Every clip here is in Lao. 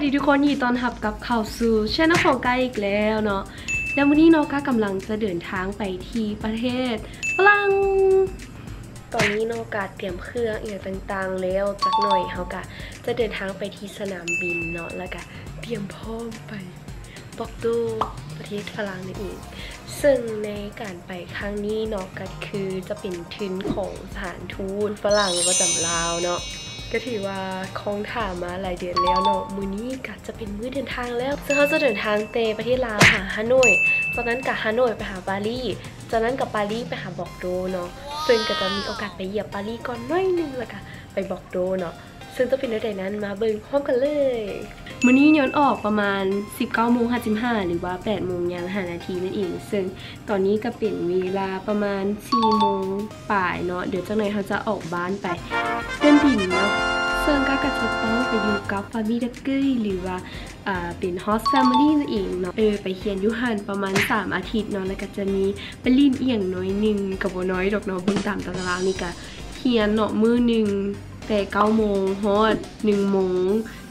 ສະຫວັດດີທຸກຄົນ ຍິນດີຕ້ອນຮັບກັບເຂົ້າສູ່ແຊນແນວຂອງກາອີກແລ້ວເນາະ ແລະ ມື້ນີ້ເນາະ ກາກຳລັງຈະເດີນທາງໄປທີ່ປະເທດຝຣັ່ງ. ຕອນນີ້ເນາະ ກາຕຽມເຄື່ອງອີ່ຫຍັງຕ່າງໆແລ້ວ ຈັກໜ່ອຍເຮົາກະຈະເດີນທາງໄປທີ່ສະໜາມບິນເນາະ ແລ້ວກະຕຽມພ້ອມໄປ ບອກໂດ ປະເທດຝຣັ່ງນັ້ນເອງ. ເຊິ່ງໃນການໄປຄັ້ງນີ້ເນາະ ກໍຄືຈະເປັນທຶນຂອງສະຖານທູດຝຣັ່ງປະຈຳລາວເນາະ ກໍຖືວ່າຄອງຖ້າມາຫຼາຍເດືອນແລ້ວເນາະ. ມື້ນີ້ກໍຈະເປັນມື້ເດີນທາງແລ້ວ ເຊິ່ງເຮົາຈະເດີນທາງແຕ່ປະເທດລາວຫາຮ່າໂນ້ຍ, ຈາກນັ້ນກໍຮ່າໂນ້ຍໄປຫາປາຣີ, ຈາກນັ້ນກໍປາຣີໄປຫາບອກໂດເນາະ. ເຊິ່ງກໍຈະມີໂອກາດໄປຢຽບປາຣີກ່ອນໜ້ອຍໜຶ່ງ ແລ້ວກໍໄປບອກໂດເນາະ. ເຊິ່ງຈະເປັນແນວໃດນັ້ນ ມາເບິ່ງພ້ອມກັນເລີຍ. ມື້ນີ້ຍ້ອນອອກປະມານສິບເກົ້າໂມງຫ້າສິບຫ້າ ຫຼືວ່າແປດໂມງຍ່າງຫ້ານາທີນັ້ນເອງ. ເຊິ່ງຕອນນີ້ກໍເປັນເວລາປະມານສີ່ໂມງປາຍເນາະ. ດຽວຈັກໜ່ອຍເຮົາຈະອອກບ້ານໄປເດີນດິນເນາະ. ເຊິ່ງກໍ ກໍຈະຕ້ອງໄປຢູ່ກັບຟາມິລເດເກີຍ ຫຼືວ່າ ອ່າ ເປັນໂຮສແຟມິລີນັ້ນເອງເນາະ. ເອີ ໄປຮຽນຢູ່ຫັ້ນປະມານສາມອາທິດເນາະ ແລ້ວກໍຈະມີໄປຫຼິ້ນອີ່ຫຍັງໜ້ອຍໜຶ່ງ ກໍບໍ່ນ້ອຍດອກເນາະ. ເບິ່ງຕາມຕາຕະລາງນີ້ກໍຮຽນເນາະ ມື້ໜຶ່ງແຕ່ເກົ້າໂມງຮອດໜຶ່ງໂມງ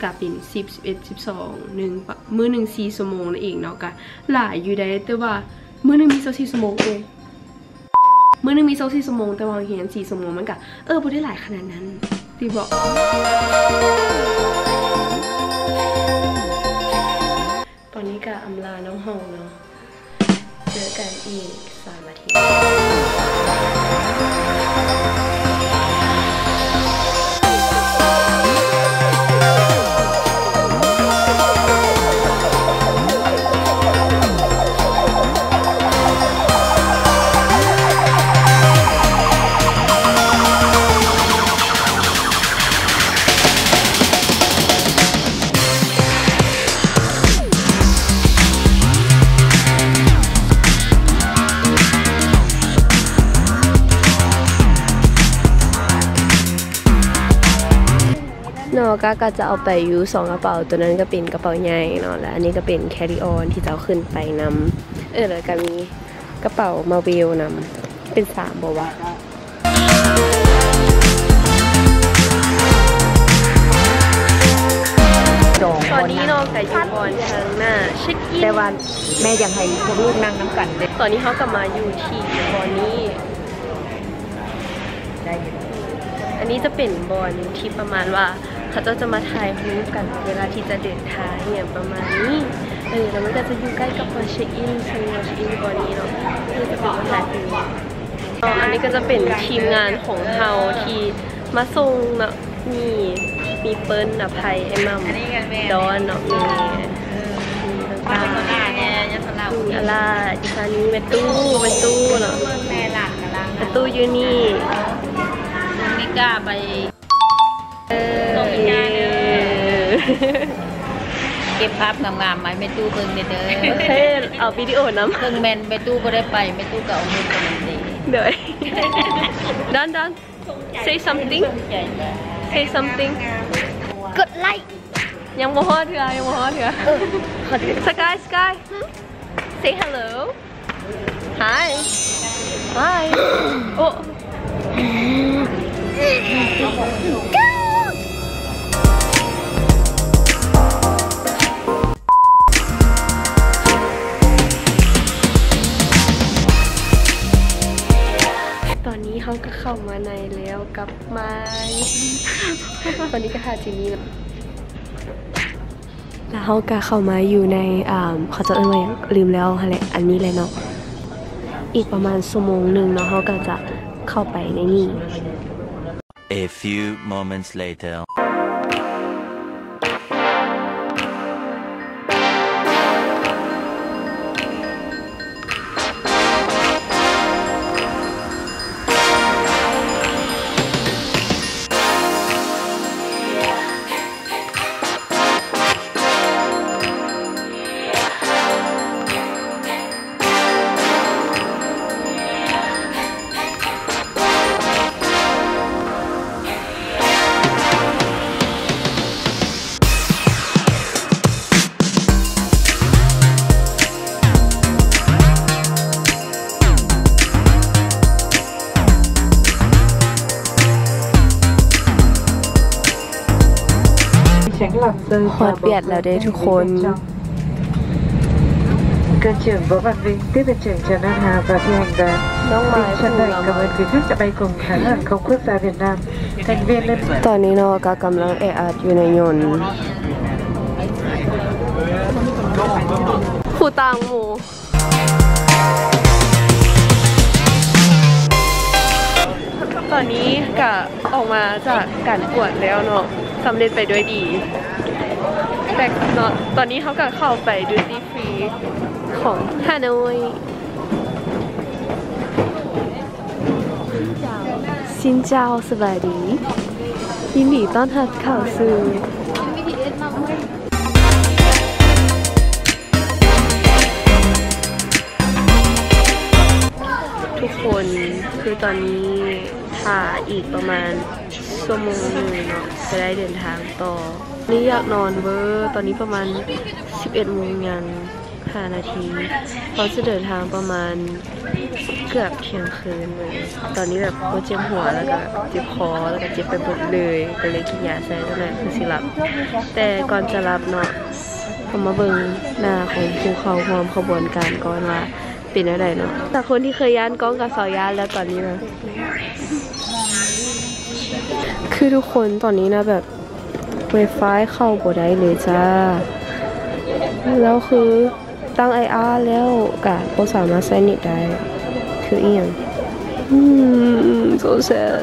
ກໍເປັນສິບ ສິບເອັດ ສິບສອງ ໜຶ່ງ ມື້ໜຶ່ງສີ່ຊົ່ວໂມງນັ້ນເອງເນາະ. ກໍຫຼາຍຢູ່ໃດ ແຕ່ວ່າມື້ໜຶ່ງມີຊາວສີ່ຊົ່ວໂມງເອງ. ມື້ໜຶ່ງມີຊາວສີ່ຊົ່ວໂມງ ແຕ່ວ່າຮຽນສີ່ຊົ່ວໂມງ ມັນກະ ເອີ ບໍ່ໄດ້ຫຼາຍຂະໜາດນັ້ນຕິເບາະ. ຕອນນີ້ກະອຳລານ້ອງຮອງເນາະ ເຈີກັນອີກສາມອາທິດ. ເນາະ ກະ ກະຈະເອົາໄປຢູ່ສອງກະເປົາ. ໂຕນັ້ນກະເປັນກະເປົາໃຫຍ່ເນາະ ແລະ ອັນນີ້ກະເປັນ carry on ທີ່ຈະເອົາຂຶ້ນໄປນຳ. ເອີ ແລ້ວກະມີກະເປົາມາເວລນຳ ເປັນສາມບໍ່ວະ? ຕອນນີ້ເນາະ ກະຢູ່ບ່ອນທາງໜ້າເຊັກອິນ ແຕ່ວ່າແມ່ຢາກໃຫ້ພວກລູກນັ່ງນຳກັນເດ້. ຕອນນີ້ເຮົາກະມາຢູ່ທີ່ບ່ອນນີ້. ອັນນີ້ຈະເປັນບ່ອນທີ່ປະມານວ່າ ເຂົາເຈົ້າຈະມາຖ່າຍຮູບກັນເວລາທີ່ຈະເດີນທາງ ອີ່ຫຍັງປະມານນີ້. ເອີ ແລ້ວມັນກະຈະຢູ່ໃກ້ກັບບ່ອນເຊັກອິນ ເຊິ່ງບ່ອນເຊັກອິນຢູ່ບ່ອນນີ້ເນາະ ເພື່ອຈະເປັນບ່ອນຖ່າຍຮູບ. ອັນນີ້ກະຈະເປັນທີມງານຂອງເຮົາທີ່ມາສົ່ງເນາະ. ມີ ມີເປີ້ນ ອະໄພ ອ້າຍໝ່ຳ ດອນເນາະ ມີ ມີອາລາ ອີສານີ ແມ່ຕູ້ ແມ່ຕູ້ເນາະ ແມ່ຕູ້ຢູ່ນີ້ ນ້ອງມິກ້າໄປ ເອີ ເກັບພາບງາມໆມາໃຫ້ແມ່ຕູ້ເບິ່ງແດ່ເດີ. ໂອເຄ ເອົາວິດີໂອນຳ ເບິ່ງແມ່ນແມ່ຕູ້ບໍ່ໄດ້ໄປ ແມ່ຕູ້ກະເອົາເງິນໄປນຳເດ້. ໂດຍ ດອນ ດອນ Say something. Say something. ກົດໄລ້. ຍັງບໍ່ຮອດເທື່ອ ຍັງບໍ່ຮອດເທື່ອ. ເອີ Sky, Sky. Say hello. Hi. Hi. ໂອ້ ຕອນນີ້ເຮົາກະເຂົ້າມາໃນແລ້ວກັບມາ ຕອນນີ້ກະຖ້າຈິນນີ້ເນາະ ແລ້ວເຮົາກະເຂົ້າມາຢູ່ໃນ ອ່າ ເຂົາເຈົ້າເອີ້ນວ່າຫຍັງ ລືມແລ້ວຫັ້ນແຫຼະ ອັນນີ້ແຫຼະເນາະ. ອີກປະມານຊົ່ວໂມງໜຶ່ງເນາະ ເຮົາກະຈະເຂົ້າໄປໃນນີ້. A few moments later. ເ ຮອດວຽດແລ້ວເດ້ທຸກຄົນ. ຕອນນີ້ເນາະ ກໍກຳລັງແອອັດຢູ່ໃນຍົນ ຜູ້ຕ່າງໝູ່. ຕອນນີ້ກະອອກມາຈາກການກວດແລ້ວເນາະ ສຳເລັດໄປດ້ວຍດີ. ແຕ່ເນາະ ຕອນນີ້ເຮົາກະເຂົ້າໄປ duty free ຂອງຮ່າໂນ້ຍ. ຊິນເຈົ້າ ສະບາຍດີ ຍິນດີຕ້ອນຮັບເຂົ້າສູ່ ທຸກຄົນ. ຄືຕອນນີ້ຖ້າອີກປະມານຊົ່ວໂມງໜຶ່ງເນາະ ຈະໄດ້ເດີນທາງຕໍ່. ນີ້ຢາກນອນເວີ ຕອນນີ້ປະມານສິບເອັດໂມງຍັງ ຫ້ານາທີ ເຮົາຈະເດີນທາງປະມານເກືອບທ່ຽງຄືນເລີຍ. ຕອນນີ້ແບບເຈັບຫົວ ແລ້ວກະເຈັບຄໍ ແລ້ວກະເຈັບໄປເບິດເລີຍ ກະເລີຍກິນຢາໃສ່ຈັກໜ່ອຍຄືຊິຫຼັບ. ແຕ່ກ່ອນຈະຫຼັບເນາະ ເຮົາມາເບິ່ງໜ້າຂອງຜູ້ເຂົ້າຮ່ວມຂະບວນການກ່ອນວ່າເປັນແນວໃດເນາະ. ແຕ່ຄົນທີ່ເຄີຍຢ້ານກ້ອງກະເຊົາຢ້ານແລ້ວຕອນນີ້ນະ. ຄືທຸກຄົນຕອນນີ້ນະ ແບບ Wi-Fi ເຂົ້າບໍ່ໄດ້ເລີຍຈ້າ ແລ້ວຄືຕັ້ງໄອອາແລ້ວກະບໍ່ສາມາດໃຊ້ເນັດໄດ້ ຄືອີ່ຫຍັງ? ອືມ so sad.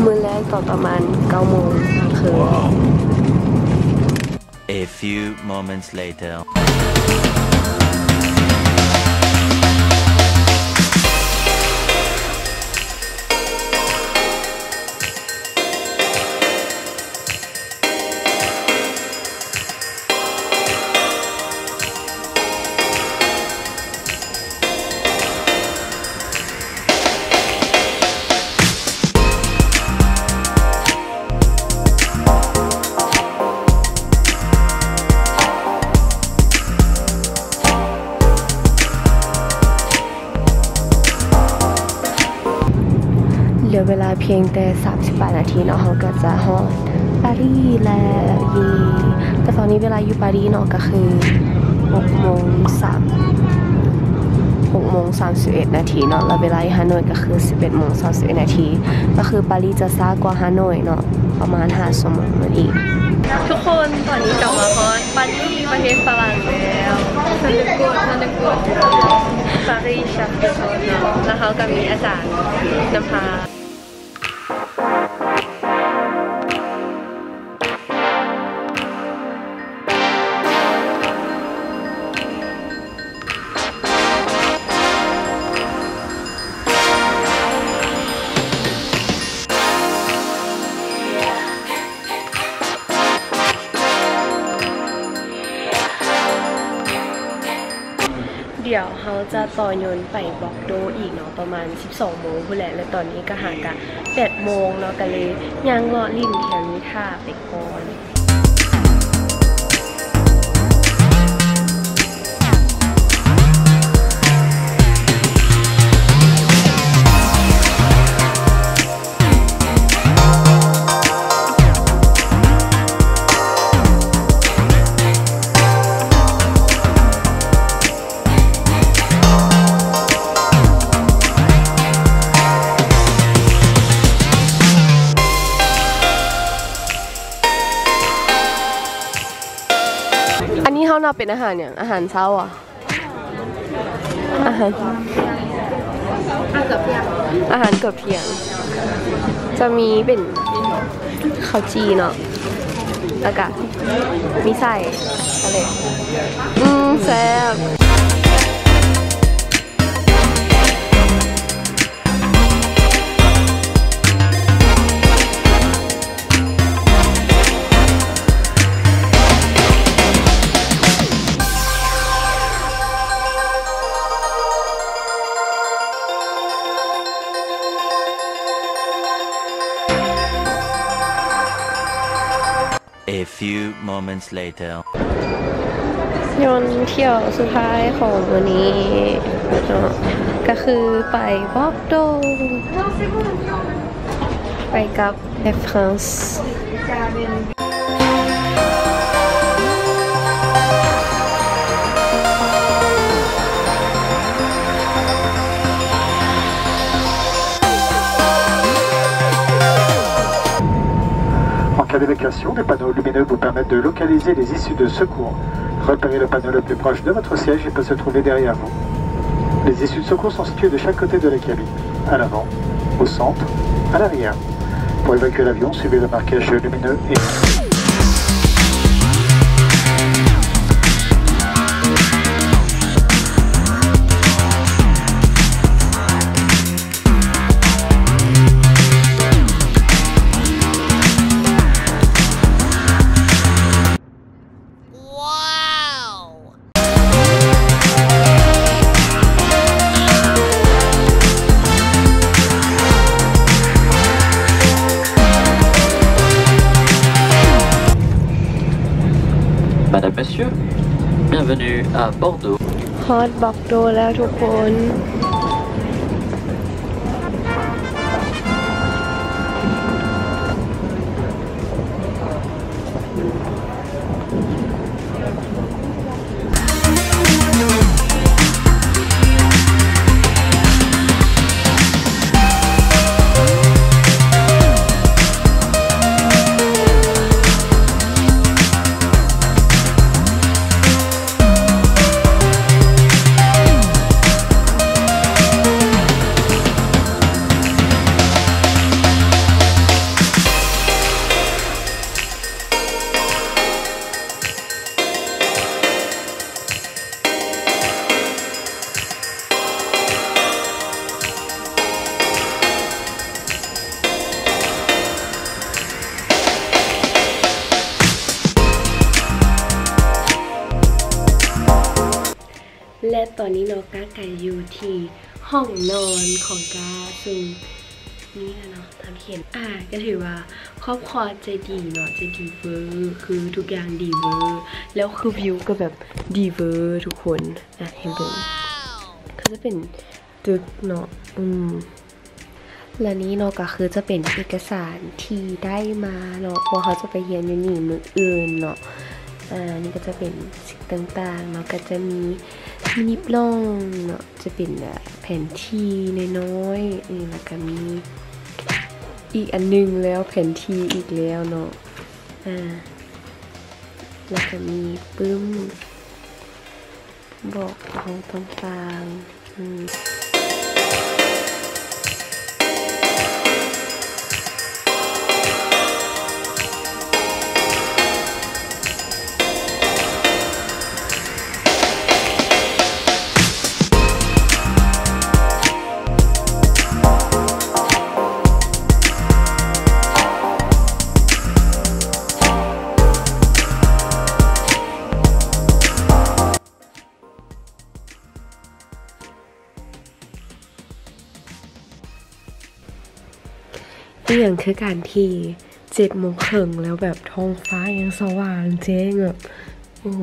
ມື້ແລກຕອນປະມານເກົ້າໂມງກາງຄືນ. A few moments later. ເຫຼືອເວລາພຽງແຕ່ສາມສິບແປດນາທີເນາະ ເຮົາກໍຈະຮອດປາຣີແລ້ວ ເຢ. ແຕ່ຕອນນີ້ເວລາຢູ່ປາຣີເນາະ ກໍຄືຫົກໂມງສາມ ຫົກໂມງສາມສິບເອັດນາທີເນາະ ແລ້ວເວລາຢູ່ຮ່າໂນ້ຍກໍຄືສິບເອັດໂມງສາມສິບເອັດນາທີ ກໍຄືປາຣີຈະຊ້າກວ່າຮ່າໂນ້ຍເນາະ ປະມານຫ້າຊົ່ວໂມງນັ້ນເອງ. ທຸກຄົນ ຕອນນີ້ກໍມາຮອດປາຣີ ປະເທດຝຣັ່ງແລ້ວ. ປາຣີ ຊາສເຕໂຕ ເນາະ ແລ້ວເຮົາກໍມີອາຈານນຳພາ. ດຽວເຮົາຈະຕໍ່ຍົນໄປບອກໂດອີກເນາະ ປະມານສິບສອງໂມງພຸ້ນແຫຼະ ແລະ ຕອນນີ້ກໍຫາກະແປດໂມງເນາະ ກໍເລີຍຍ່າງເລາະຫຼິ້ນແຖວນີ້ຖ້າໄປກ່ອນ. ເ ເປັນອາຫານຫຍັງ? ອາຫານເຊົ້າຫວາ? ອາຫານ ອາຫານເກືອບທ່ຽງ ຈະມີເປັນເຂົ້າຈີ່ເນາະ ແລ້ວກະມີໄສ້ທະເລ ອືມ ແຊບ. A few moments later. ຍ້ອນທ່ຽວສຸດທ້າຍຂອງມື້ນີ້ເນາະ ກະຄືໄປບອກໂດ ໄປກັບ Air France. En cas d'évacuation, des panneaux lumineux vous permettent de localiser les issues de secours. Repérez le panneau le plus proche de votre siège, il peut se trouver derrière vous. Les issues de secours sont situées de chaque côté de la cabine, à l'avant, au centre, à l'arrière. Pour évacuer l'avion, suivez le marquage lumineux et Madame, Monsieur, bienvenue à Bordeaux. ຮອດບອກໂດແລ້ວທຸກຄົນ.ແລະ ຕອນນີ້ເນາະ ກະ ກະຢູ່ທີ່ຫ້ອງນອນຂອງກະ ຊຶ່ງ ນີ້ແຫຼະເນາະ ຕາມທີ່ເຫັນ ອາ ກະຖືວ່າຄອບຄົວໃຈດີເນາະ ໃຈດີເວີ ຄືທຸກຢ່າງດີເວີ ແລ້ວຄືວິວກະແບບດີເວີທຸກຄົນ ອາ ໃຫ້ເບິ່ງ ກະຈະເປັນຕຶກເນາະ ອືມ ແລະ ນີ້ເນາະ ກະຄືຈະເປັນເອກະສານທີ່ໄດ້ມາເນາະ ເພາະເຮົາຈະໄປຮຽນຢູ່ນີ້ມື້ອື່ນເນາະ ອາ ນີ້ກະຈະເປັນສິ່ງຕ່າງໆເນາະ ກະຈະມີ ມີນິບລ່ອງເນາະ ຈະເປັນແຜນທີ່ນ້ອຍໆ ແລ້ວກະມີອີກອັນໜຶ່ງແລ້ວ ແຜນທີ່ອີກແລ້ວເນາະ ອາ ແລ້ວກະມີປຶ້ມບອກເຮົາຕ່າງໆ ອືມ. ອີ່ຫຍັງຄືການທີ່ເຈັດໂມງເຄິ່ງແລ້ວແບບທ້ອງຟ້າຍັງສະຫວ່າງແຈ້ງແບບ ໂອ້ໂຫ